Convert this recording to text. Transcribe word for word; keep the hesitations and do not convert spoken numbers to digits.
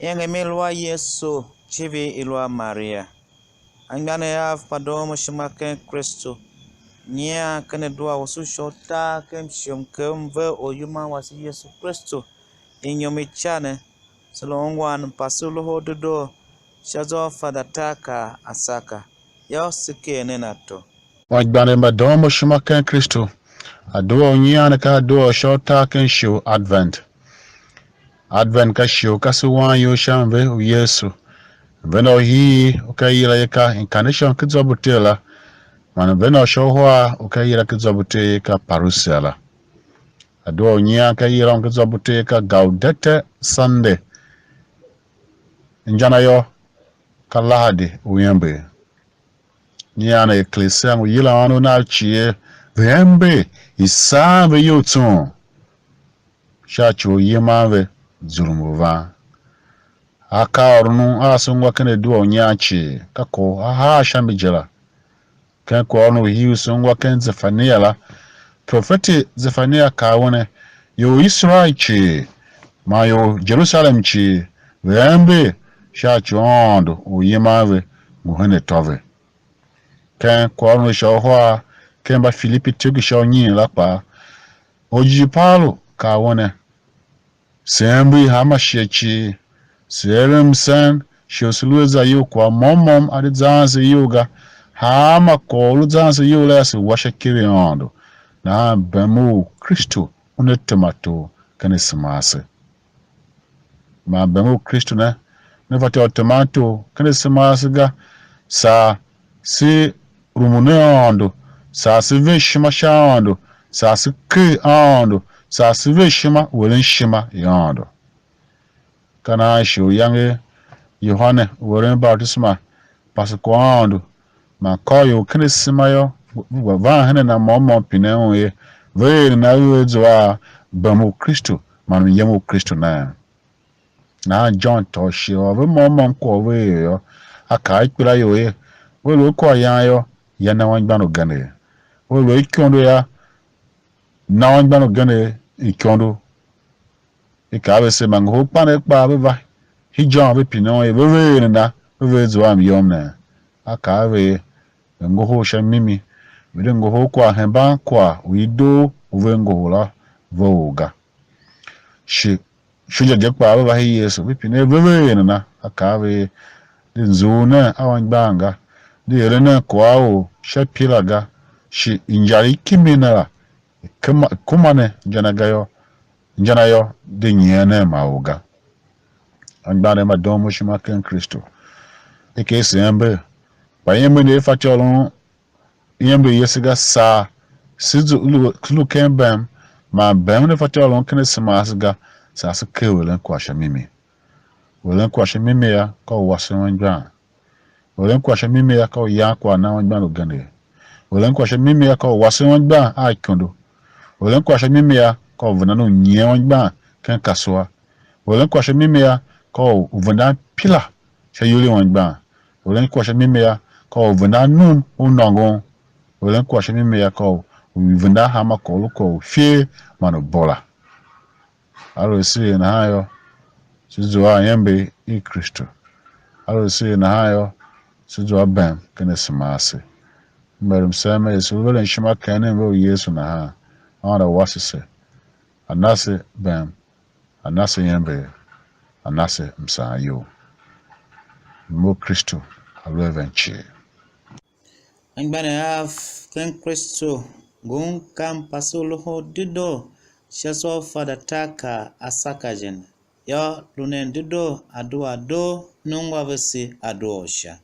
Iengem i lu a Yesu, icivir i lu a Maria. Anmgbianev av mba doon mo ishima ken Kristu, nyian ken adua wase u sha utar ken mshigh u mker mve u Oryiman wase Yesu Kristu, inyom i ca ne, se lu ungwan mpase u Loho u Dedoo sha zwa u Fada Taka Asaka, yô, se ker nen ato. Anmgbianev mba doon mo ishima ken Kristu, adua u nyian ne ka adua u sha utar ken shighe u Advent. Advent ka shighe u kasev wanyol sha mve u Yesu. Mve na u hiihii u ka yila ye ka Incarnation ken zwa u Bethel la, man mve na u sha uhar u ka yila ken zwa u Bethel ye ka Parousia la. Adua u nyian ka yila un ken zwa u Bethel ye ka Gaudete Sunday. Inja na yô, ka Lahadi u iember. Nyian er Ecclesia ngu yilan ônov nav cii er ve ember, i saan ve iyol tsung sha ci u yiman ve zulum u van. Akaaôron a se ungwa ken adua u nyian cii, ka kwagh u a haa sha mi je la. Ken kwaghôron u hiu se ungwa ken Zefania la, profeti Zefania kaa u ne, ior u Iserael cii man ior u Jerusalem cii, ve ember sha ci u Aôndo u yiman ve ngu hen atô ve. Ken kwaghôron u sha uhar ken Mbafilipi ityough ki sha unyiin la kpaa, orjir Paulu kaa u ne, se ember hanma shighe cii, se eren msen, shighe u se lu a za iyol kwagh môm môm a di zan se iyol ga, hanma kwagh u lu zan se iyol la se wa sha ikev i Aôndo, nahan bem u Kristu una tema tor ken asema ase. Man bem u Kristu ne, ne fatyô u teman tor ken asema ase ga, saa se rumun a Aôndo, saa se ver ishima sha Aôndo, saa se ker Aôndo, saa se ver ishima u eren ishima i Aôndo. Ka nahan shighe u iyange Yohane u eren batisema pase kwagh Aôndo, man kôr ior ken asema yô, ve gba van hen a na môm môm pinen un er, ve er nana er zua a bem u Kristu man myem u Kristu nee? Nahan John tôô shighe ôr ve môm môm kwagh u ve er yô, a kaa a ikpelaior er, ve lu a kwaghyan yô, ya na anmgbian ugen. Ve lu a ikondo yô, na anmgbian ugen ikondo. I kaa a ve ser, man ngohol kpanev kpaa ve va hii John ve pine un er, ve ver nana, ve ver zua a myom nee? A kaa a ve er, ve ngohol sha mimi, ve de ngohol kwagh hemban kwagh u i doo u ve ngohol a vough ga. Shi shinja je kpaa ve va hii Yesu, ve pine er, ve ver nana? A kaa a ve er, de nzughul nen a anmgbian ga, de eren nen kwagh a or sha pila ga, shi injar i kimi na la, i kuma, i kuma ne inja na ga yô, inja na yô, de nyian nen ma or ga. Anmgbianev mba doon mo ishima ken Kristu, i ker se ember, kpa iember ne i fatyô u lun iember yese ga, saa se zu-, lu, lu ken bem, man bem ne fatyô u lun ken asema ase ga, saa se ker u eren kwagh sha mimi. U eren kwagh sha mimi yô, ka u wasen anmgbian. U eren kwagh sha mimi yô, ka u yan kwagh na anmgbian ugen. U eren kwagh sha mimi yô, ka u wasen anmgbian a ikondo. U eren kwagh sha mimi yô, ka u venan u nyian anmgbian ken kasua. U eren kwagh sha mimi yô, ka u vendan pila sha iyol i anmgbian. U eren kwagh sha mimi yô, ka u vendan num u nôngon. U eren kwagh sha mimi yô, ka u vendan hanma kwagh u lu kwagh u fer man u bo la. Aluer se er nahan yô, se zua a iember i Kristu. Aluer se er nahan yô, se zua bem ken asema ase. M er msen mer, se lu eren ishima ken mve u Yesu nahan, Aôndo a wase se, a na se bem, a na se iember, a na se msaan you. Mo Kristu a lu a ven cii. Anmgbianev av ken Kristu, ngun ka mpase u Loho u Dedoo sha zwa u Fada Taka Asaka je ne. Yô, lu nen dedoo, adua doo, nungwa vese adua u Sha.